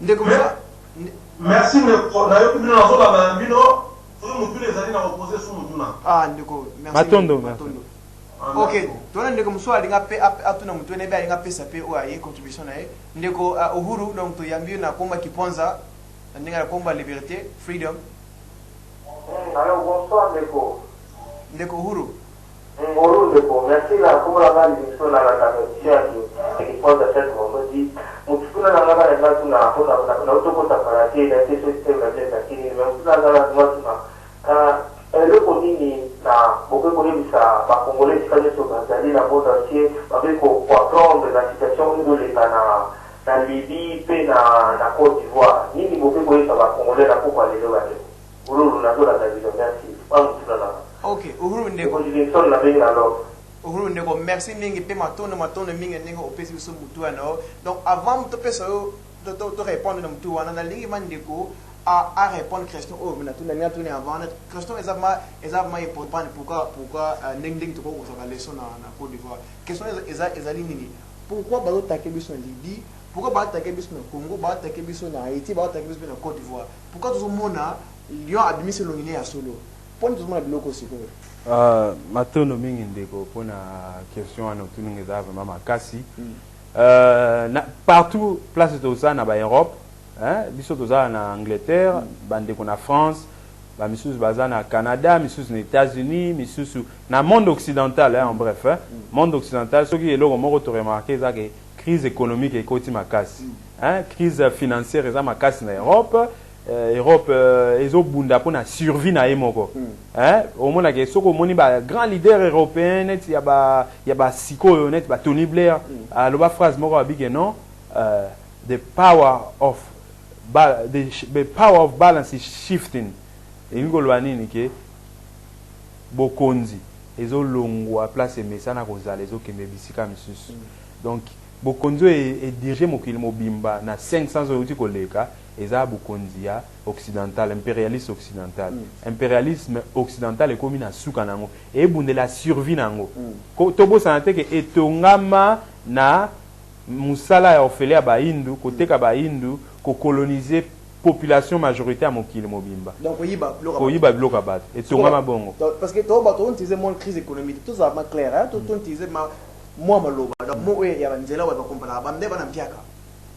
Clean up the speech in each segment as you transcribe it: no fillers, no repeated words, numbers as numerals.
Ndeko. Merci ndeko, nayoki bino, nazolanda na bino. Soki motuna ezali, na kopose su motuna. Ah ndeko, merci. Matondo. Matondo. Ok, tona ndeko mosusu alinga mpe atuna motu ene mpe alinga apesa mpe oyo aye contribution na ye. Ndeko Uhuru, donc toyambi yo na komba Kiponza na ndenge ya komba liberté, freedom. Alors, bonsoir ndeko. Ndeko Uhuru. Ngolu ndeko, merci na komona nga libiso na lataka émission ya Kiponza chaque vendredi. Motuna na nga bana nga tuna mpona nautokota kala te na te soki te na bien ezalaki nini, mais motuna nga na nga tuna eloko nini na bokoki koyebisa Bacongolais esika nyonso bazali na monde entier, bakoki koapprendre na situation oyo ezoleka na Libye mpe na Côte d'Ivoire? Nini bokoki koyebisa Bacongolais na pokwa lelo, bandeko? Ululu, nazolanda bino, merci. Wana motuna na nga. Ok, Uhuru ndeko. Ndeko Livingstone, nabengi na Love. Uhuru ndeko, merci mingi mpe matondo, matondo mingi ndenge opesi biso mutu wana yo. Donc avant topesa yo to répondre na mutu wana, nalingi ma ndeko a répondre question oyo natuni, nalingi natuni avant. Question eza ma important. Pourquoi ndenge tokoki kozwa baleçon na Côte d'Ivoire? Question ezali nini? Pourquoi bazotake biso na Libye? Pourquoi baatake biso na Congo, baatake biso na Haïti, baatake biso mpe na Côte d'Ivoire? Pourquoi tozomona lion abimisi elongi ne ya solo? Mponi tozomona biloko sikoyo? Matondo mingi ndeko mpona question wana otuninga, eza vraiment makasi. Partout place toza na baEurope, hein, biso toza na Angleterre, bandeko na France, bamisusu baza na Canada, misusu na États-Unis, misusu na monde occidental, hein, en bref, hein, monde occidental, soki eloko moko toremarke eza ke crise économique ekoti makasi, hein, crise financière eza makasi na Europe. Europe ezobunda mpona survie na ye moko, hein. Omonake soki omoni ba grand leader européen neti ya basikoyo neti ba Tony Blair, aloba phrase moko abike non, the power of balance is shifting. Elingi koloba nini? Ke bokonzi ezolongwa place emesana kozala, ezokende bisika misusu. Donc bokonzi oyo edirige mokili mobimba na 500 oyo euti koleka eza bokonzi ya occidental, impérialiste occidental. Impérialisme occidental ekomi na suka na yango, ebundela survie na yango. Tobosana te ke etongama na mosala ya ofele ya Bahindu, koteka Bahindu, kocoloniser population majorité ya mokili mobimba. Donc koyiba biloko. Koyiba biloko ya bato, etongama bongo. Parce que to bato utiliser mot crise économique, tozala ma clair, hein, to utiliser ma mwa maloba, donc mot oyo ya banzela oyo bakompanaka bande bana mpiaka,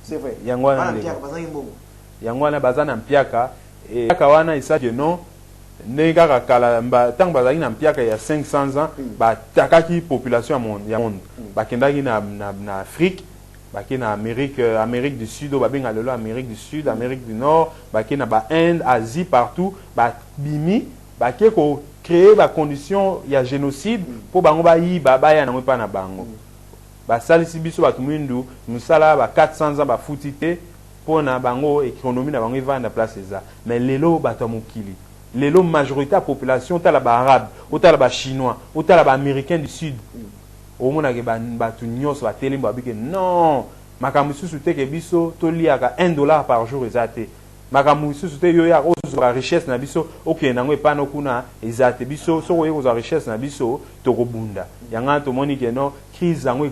c'est vrai. Yango wana. Bana mpiaka bazangi mbongo. Yango wana baza na mpiaka. Mpiaka wana esaki non ndenge kaka kala ntango bazalaki na mpiaka ya 500 ans, batakaki population ya monde. Bakendaki na Afrique, bake na Amérique, Amérique du Sud oyo babenga lelo Amérique du Sud, Amérique du Nord, bake na baInde, Asie, partout. Babimi, bake kocréer bacondition ya génocide mpo bango bayiba, baya nango epai na bango. Basalisi biso bato mwindu mosala ba 400 ans, bafuti te mpo na bango économie na bango evanda place eza. Mais lelo bato ya mokili, lelo majorité ya population, otala Baarabe, otala Bachinois, otala Baaméricain du Sud, omonake bato nyonso batelemi, babike non, makambo mosusu te ke biso toliaka 1 dollar par jour eza te, makambo mosusu te. Yo yaka ozwa richesse na biso, okende yango epano kuna, eza te. Biso soki oye kozwa richesse na biso, tokobunda. Yango wana tomoni ke non, crise yango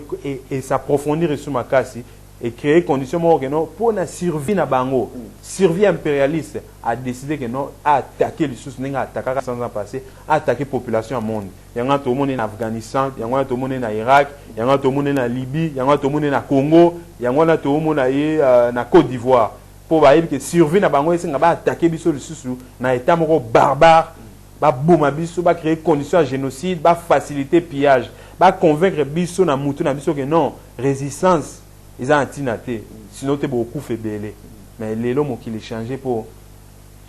es'approfondir esu makasi, ecréer condition moko ke non, mpo na survie na bango, survie impérialiste a décidé ke non, attaquer lisusu ndenge attaquaka 100 ans passé, attaquer population ya monde. Yango wana tomoni na Afghanistan, yango wana tomoni na Irak, yango wana tomoni na Libye, yango wana tomoni na Congo, yango wana tomona ye na Côte d'Ivoire, mpo bayebi ke survie na bango esenga baattaquer biso lisusu na état moko barbare, baboma biso, bacréer condition ya génocide, bafaciliter pillage, baconvaincre biso na mutu na biso ke non, résistance eza na ntina te, sinon te bokokufa ebele. Mais lelo mokili change, mpo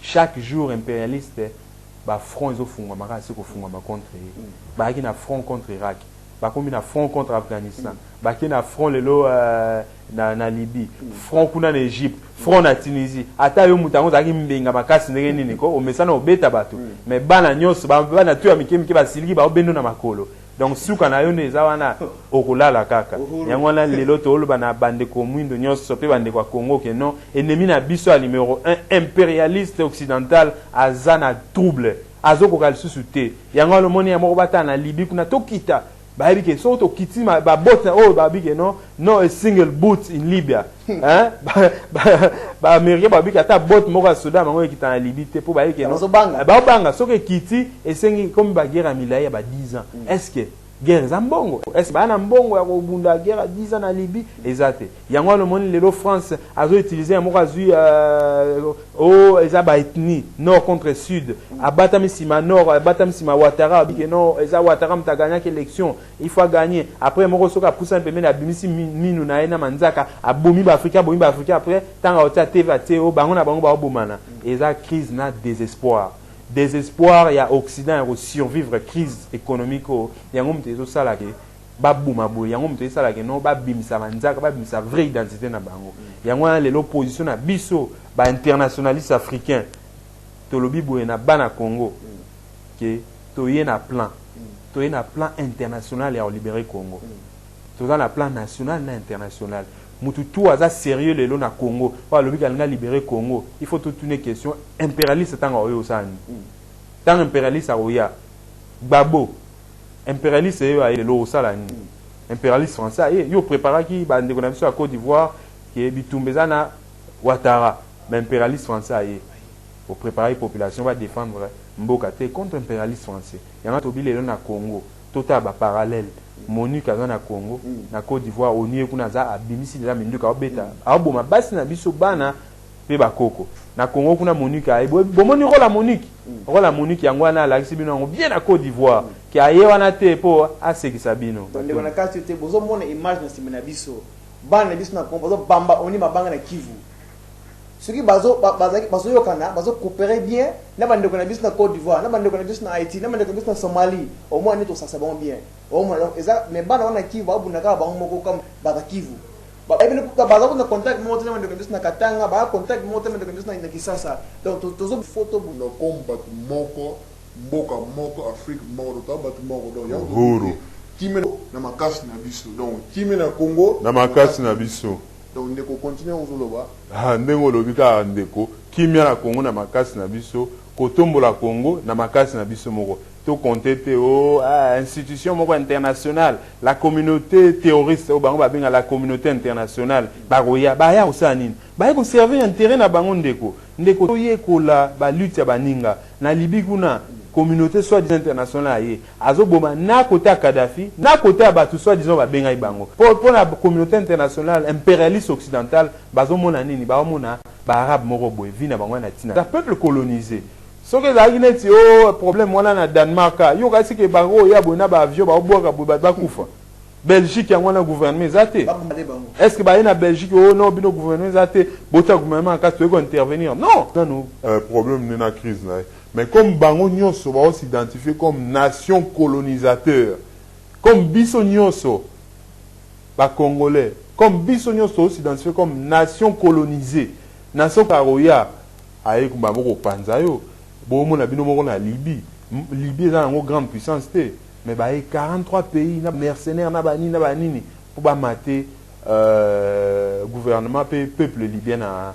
chaque jour impérialiste bafront ezofungwama kaka se kofungwama contre ye. Bayaki na front contre Irak, bakomi na front contre Afghanistan, bake na front lelo na Libye, front kuna na Égypte, front na Tunisie. Ata yo moto yango ozalaki mbenga makasi ndenge nini ko omesana obeta bato, mais bana nyonso, bana tu ya mike mike basiliki, baobendo na makolo. Donc suka na yo nde eza wana, okolala kaka. Yango wana lelo tooloba na bandeko mwindo nyonso mpe bandeko ya Congo ke non, ennemi na biso ya numéro 1, impérialiste occidental, aza na trouble, azokoka lisusu te. Yango wana omoni ya moko batala na Libye kuna, tokita. Bayebi ke soki tokiti ba botte oyo, bayebi ke non, no a single boot in Libya, hein. Ba Américain bayebi ke ata botte moko ya soda bango ekita na Libye te, mpo bayebi ke non, Bazobanga. Baobanga soki ekiti, esengi komi baguerre ya milai ya ba 10 ans. Est ce que guerre eza mbongo? Est ce baya na mbongo ya kobunda guerre ya 10 ans na Libye? Eza te. Yango wana omoni lelo France azoutiliser ya moko, azwi o eza baethnie, nord contre sud, abatami nsima nord, abatami nsima Ouattara, abike non, eza Ouattara moto aganyaki élection, il faut agagner. Après moko soki apusani pembeni, abimisi minu na ye na manzaka, abomi baafricain, abomi baafricain. Après ntango aotia tv, atie o bango na bango baobomana. Eza crise na désespoir, désespoir ya Occident ya kosurvivre crise économique oyo. Yango moto ezosala ke baboma boye, yango moto esalaka no babimisa banzaka, babimisa vraie identité na bango. Yango wana lelo position na biso bainternationaliste africain, tolobi boye na bana Congo ke toye na plan, toye na plan international ya kolibérer Congo. Toza na plan national na international. Mutu tu aza sérieux lelo na Congo oyo alobi kalinga libérer Congo, il faut totune question: impérialiste ntango oyo osala nini? Ntango impérialiste akoya, Gbagbo, impérialiste oyo aye lelo, osala nini? Impérialiste français aye, yo préparaki bandeko na biso ya Côte d'Ivoire ke bitumba eza na Ouattara, mais impérialiste français aye, opréparaki population badéfendre mboka te contre impérialiste français. Yango tobi lelo na Congo totala baparallèle. MONUC aza na Congo, na Côte d'Ivoire ONU kuna aza, abimisi deja minduki, aobeta, aoboma basi na biso, bana mpe bakoko. Na Congo kuna MONUC aye, bomoni rôle ya MONUC, rôle ya MONUC yango wana alakisi bino yango bien na Côte d'Ivoire ke aye wana te mpo asekisa bino. Ndeko, na kati te, bozomona image na nsima na biso, bana na biso na Congo bazobamba ONU mabanga na Kivu. Soki bazoyokana, bazocoopérer bien na bandeko na biso na Côte d'Ivoire, na bandeko na biso na Haïti, na bandeko na biso na Somalie, au moins nde tosasa bango bien. Omona, donc eza, mais bana wana Kivu babunda kaka bango moko comme baza Kivu, baza kuna contact moko te na bandeko na biso na Katanga, baa contact moko te na bandeko na biso na Kisasa. Donc tozo faut tobunda comme bato moko, mboka moko, Afrique moko, toza bato moko. Donc yango Uhuru. Kimia na makasi na biso, donc kimia na Congo na makasi na biso. Donc ndeko, continue ozoloba. Ah, ndenge olobi kaka ndeko, kimia na Kongo na makasi na biso, kotombola Kongo na makasi na biso moko. Tocompter te o ah, institution moko internationale, la communauté terroriste oyo bango babenga la communauté internationale, bakoya, baya kosala nini? Baya koservir intérêt na bango. Ndeko, ndeko, toyekola balutte ya baninga na Libye kuna. Communauté soi disant internationale aye, azoboma na côté ya Kadhafi, na côté ya bato soi disant babengaki bango mpo na communauté internationale impérialiste occidentale. Bazomona nini? Baomona baarabe moko boye, vi na bango na ntina za peuple colonisé. Soki ezalaki neti o problème wana na Danemark, yoka sike bango oya boye na baavion, baobwaka boye, bato bakufa. Belgique yango wana gouvernement eza te. Babunda bango. Est ce que baye na Belgique o non, bino gouvernement eza te, botia gouvernement na kati, toyei kointervenir? Non, nanu problème nde na crise na ye. Mais comme bango nyonso baos'identifier comme nation colonisateur, comme biso nyonso bacongolais, comme biso nyonso toos'identifie comme nation colonisée, nation karoya aye bango kopanza yo. Bomona bino moko na Libye. Libye eza yango grande puissance te, mais baye 43 pays na mercenaire na banini na banini mpo bamate gouvernement mpe peuple libyen na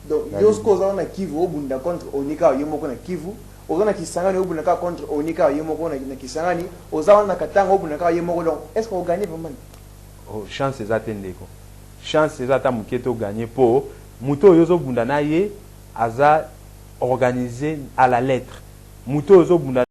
Donc yo soki oza na Kivu, obunda contre ONU kaka yo moko na Kivu. Oza na Kisangani, obunda kaka contre ONU kaka yo moko na Kisangani. Oza wana na Katanga, obunda kaka yo moko. Donc est ce que ogagner vraiment? Oh, chance eza te ndeko, chance eza ata moke te ogagner, mpo moto oyo ozobunda na ye aza organisé à la lettre. Moto oyo ozobunda